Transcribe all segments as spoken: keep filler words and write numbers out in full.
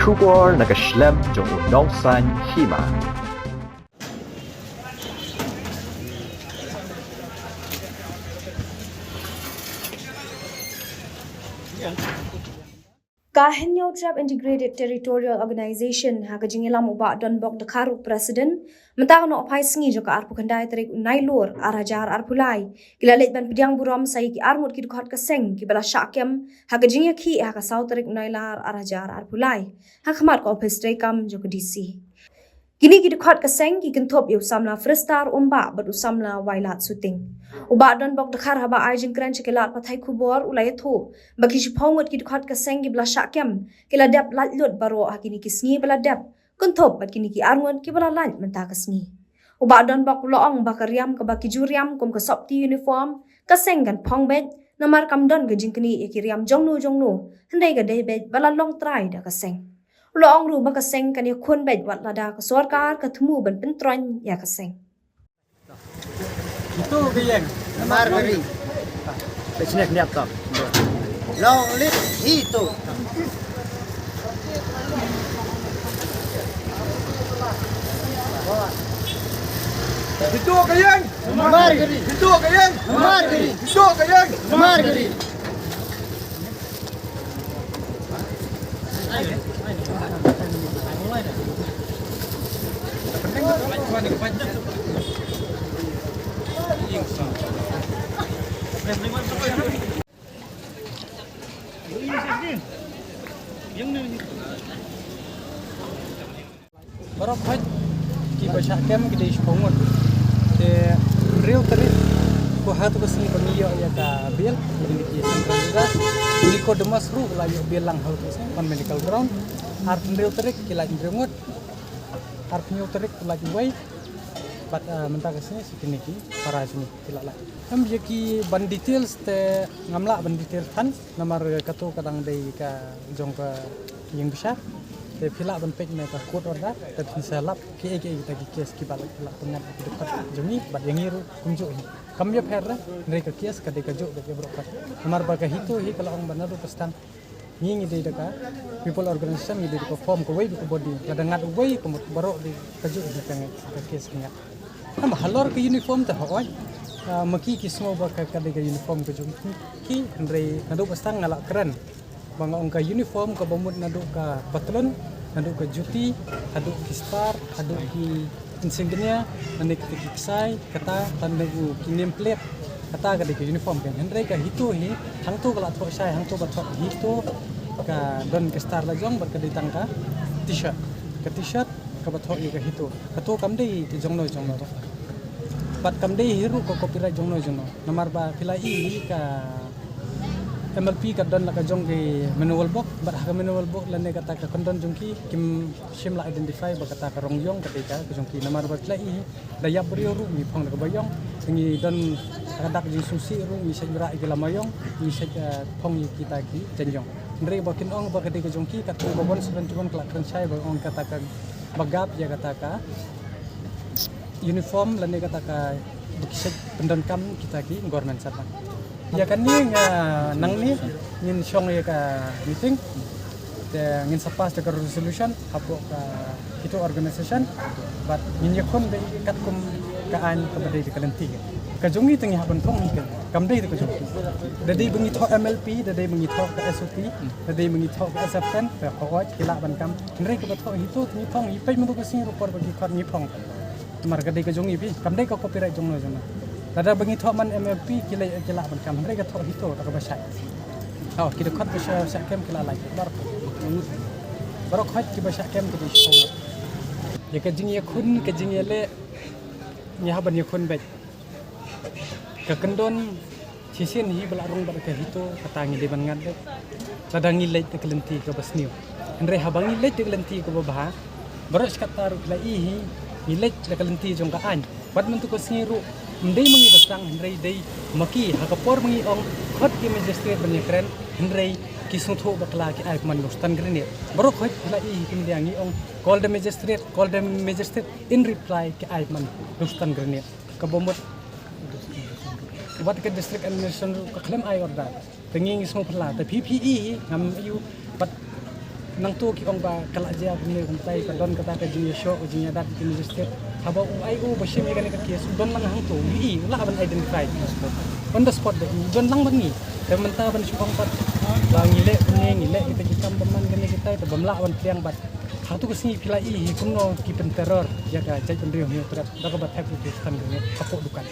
Khubor na ka shlem jong u nongsan hima. Ka Hynñiewtrep Integrated Territorial Organization ha ka jingïalam u Bah Donbok Dkhar u President, mynta ka nohphai sngi jong ka arphew khyndai tarik u Nailur ar hajar arphew lai, ki la leit ban pdiang burom sa ïa ki arngut ki dkhot ka seng kiba la shah kem ha ka jingïakhih ha ka saw tarik u Nailar ar hajar arphew lai, ha khmat ka ophis treikam jong ka D C. Kine ki dkhot ka seng ki kynthup ïa u samla Fristar Umbah bad u samla Wailadsuting. U Bah Donbok Dkhar haba ai jingkren sha ki lad pathai khubor u la ïathuh ba ki shiphew ngut ki dkhot ka seng kiba la shah kem ki la dep lait lut baroh ha kine ki sngi ba la dep, kynthup bad kine ki arngut kiba la lait mynta ka sngi. U Bah Donbok u la ong ba ka riam kaba ki ju riam kum ka sopti uniform ka seng kan phong beit, namar kam don ka jingknieh ïa ki riam jongno jongno, hynrei ka dei beit ba la long trai da ka seng. U la ong ruh ba ka seng kan ïakhun beit wat lada ka sorkar ka thmu ban pyntroiñ ïa ka seng. Itu ka ïeng. Namar ka ri. Pechnek niap tam. Long live Hito. Hito ka ïeng. Namar ka ri. Hito ka ïeng. Namar ka ri. Hito ka ïeng. Namar ka ri. Baroh khoit kiba shah kem ki dei shiphew ngut. Te hynriew tarik ko ha tu ka sngi ba ngi ïoh ïa ka bail, ngi ki Central Reserve. Ngi ko Damas ruh la ïoh bail lang ha tu ka sngi on medical ground. Ar hynriew tarik ki la hynriew ngut. Ar hynñiew tarik ki la wei. Bad, ah, mynta ka sngi shi kine ki para sngi ki la la. Em ïa ki ban details te ngam lah ban detail than. Namar katu ka dang dei ka jong ka ïing bishar. Te phi lah ban peit na ka court order te phin sa lap kiei kiei kita ki case kiba la, la pynïap ha ki dkhot jong ngi bad ïa ngi ruh kumjuh hi. Kam ïapher re, hynrei ka case ka dei kajuh bad ïa baroh khoit. Namar ba ka Hito hi ka la ong ba naduh ka stang ngi ngi dei da ka people organization, ngi dei da ka form kawei ka body, lada ngat uwei ka mut baroh dei kajuh hi ka ngat ka case ka ngat. Em halor ka uniform te hooid, ah, ma ki ki sngew ba ka, ka dei ka uniform ka jong ki, hynrei naduh ba stang nga la kren ba nga ong ka uniform kaba mut naduh ka patlun, naduh ka juti, haduh ki star, haduh ki insignia, lane kita ki ksai, kata, lane u ki name plate, kata ka dei ka uniform kan. Hynrei ka Hito hi, hangto ka la thoh shai, hangto ba thoh Hito, ka don ka star la jong bad ka dei tang ka t-shirt. Ka t-shirt kaba thoh ïa ka Hito. Kato kam dei ka jongno jongno. Bad kam dei hi ruh ka copyright jongno jongno. Namar ba phi la i ka M L P ka don la ka jong ki manual book, bad ha ka manual book lane kata ka kyndon jong ki kim shym la identify ba kata ka rong ïong ka dei ka jong ki. Namar ba phi la i da ïap briew ruh ngi phong da kaba ïong, ngi don ha ka dak jingsngewsih ruh ngi shet rah ïa ki lama ïong, ngi shet, eh, phong ïa kita ki jaiñ ïong. Hynrei ba kin ong ba ka dei ka jong ki, katto ka one seventy one ka la kren shai ba ong kata ka ba gap ïa kata ka uniform lane kata ka ba ki shet pyndonkam kita ki government servant. Ïa kane nga nangne ngin shong ïa ka meeting. Te ngin sa pass da ka resolution hapoh ka Hito organization. Bad ngin ïakhun beit katkum ka aiñ kaba dei da ka lynti. Ka jong ngi te ngi hap ban phong hi ka. Kam dei da ka jong ngi. Da dei ba ngi thoh M L P, da dei ba ngi thoh ka S O P, da dei ba ngi thoh ka S F ten, te hooid ki lah ban kam. Hynrei kaba thoh Hito te ngi phong hi, peit mynta ka sngi ruh por ba ki khot ngi phong. Namar ka dei ka jong ngi phi, kam dei ka copyright jongno jongno. Lada ba ngi thoh man M L P ki leh ki lah ban kam, hynrei ka thoh Hito da kaba shai. Oh, ki dkhot ba shah, shah kem ki la lai. Bar. Baroh khoit kiba shah kem ki dei shiphew. Ïa ka jingïakhun ka jingïaleh ngi hap ban ïakhun beit. Ka kyndon shisien hi ba la rung bad ka Hito kata ngi dei ban ngat beit. Lada ngi leit da ka lynti kaba sniew. Hynrei haba ngi leit da ka lynti kaba bha, baroh shi katta ruh ki la i hi, ngi leit da ka lynti jong ka aiñ. Bad mynta ka sngi ruh ym dei ma ngi ba sdang hynrei dei ma ki, ha ka por ba ngi ong khot ki magistrate ban ïakren, hynrei ki sngewthuh bakla ki ai man dong stun grenade. Baroh khoit ki la i hi ki media ngi ong call the magistrate, call the magistrate, in reply ki ai man dong stun grenade. Kaba mut wat ka district administration ruh ka khlem ai order. Te ngi ngi sngewphylla te phi phi i hi ngam ïoh pat Nangto ki ong ba ka la jia kumne kumtai, ka don kata ka jingïashoh, ka jingïadat ki magistrate. Haba u ïoh ba shim ïa kane ka case, u don lang hangto, u i, u lah ban identify on the spot, u don lang bad ngi. Te mynta ban shu ong pat ba ngi leh kumne, ngi leh kita ki kam ba man kane kita, te bym lah ban pdiang bad. Hato ka sngi phi la i hi kumno ki pynterror ïa ka jaitbynriew Hynñiewtrep da kaba thep ïa ki stand kane hapoh dukan.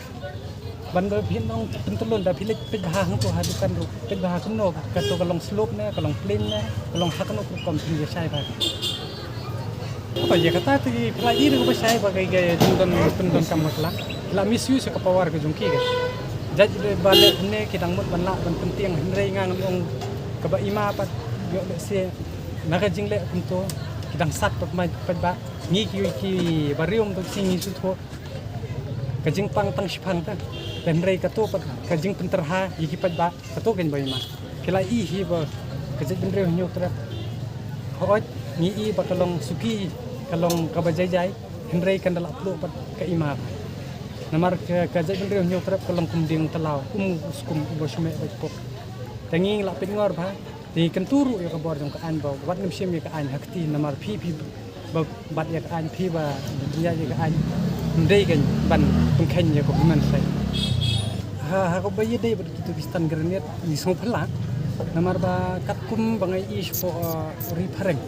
Ban ba phin ong pyntyllun, da phi leit peit bha hangto ha dukan ruh, peit bha kumno, kato ka long slope ne, ka long plain ne, ka long ha kano ka rukom, phin ïa shai bha. Hato ïa kata te phi la i ruh ba shai ba ka, ka jingdon pyndonkam ka la, la misuse ka power ka jong ki ka. Jait ba leh ne ki dang mut ban lah ban pyntieng, hynrei nga ngam ong kaba i ma pat ïoh leh se na ka jingleh kumto ki dang sat pat mai pat ba ngi ki, ki ba rium to ki ngi shu thoh. Ka jingpang tang shipang ta. Te hynrei kato pat ka jingpynterha ïa ki paidbah, kato kein ba i ma. Phi la i hi ba ka jaitbynriew Hynñiewtrep, hooid ngi i ba ka long suki, ka long kaba jai jai, hynrei kan da la pluh pat ka i ma. Namar ka, ka jaitbynriew Hynñiewtrep ka long kum dieng talaw, um u skum uba shu meh bad pok. Te ngi la peit ngor bha. Te kyntu ruh ïa ka bor jong ka aiñ ba wat nym shim ïa ka aiñ ha kti, namar phi, phi ba bat ïa ka aiñ, phi ba ïa, ïa ka aiñ. Ym dei kein ban pynkheiñ ïa ka human rights. Ha, ha kaba ïadei bad kito ki stun grenade, ngi sngewphylla. Namar ba katkum ba nga i shapoh, uh, Ri Phareng,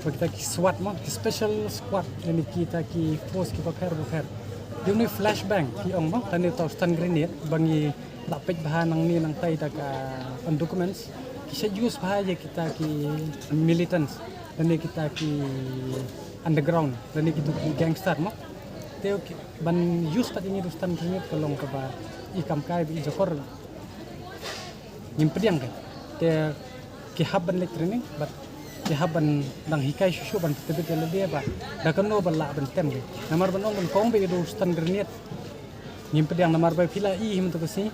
ba kita ki SWAT mo, ki special squad, lane kita ki force kiba pher ba pher. Dei une u flashbang ki ong mo, lane uta u stun grenade ba ngi la peit bha nangne nangtai da ka, uh, on documents. Ki shait use bha ïa kita ki militants, lane kita ki underground, lane kita ki gangster mo. Te ki ban use pat ïa une u stun grenade ka long kaba i kam kai ba i jakor. Ngim pdiang kein. Te ki hap ban leit training, bad ki hap ban dang hikai shuh shuh ban tebit ïa lade ba da kano ba lah ban tem kein. Namar ban ong ban kong ba ïa u stun grenade. Ngim pdiang namar ba phi la i hi mynta ka sngi.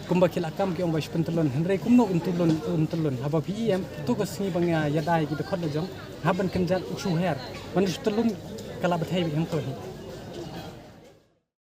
Kumba ki la kam ki ong ba shu pyntyllun, hynrei kumno un tyllun, un tyllun. Haba phi i em, to ka sngi ba nga ïada ïa ki dkhot la jong, hap ban kynjat u shu her. Ban shu tyllun ka la bthei beit hangto hi.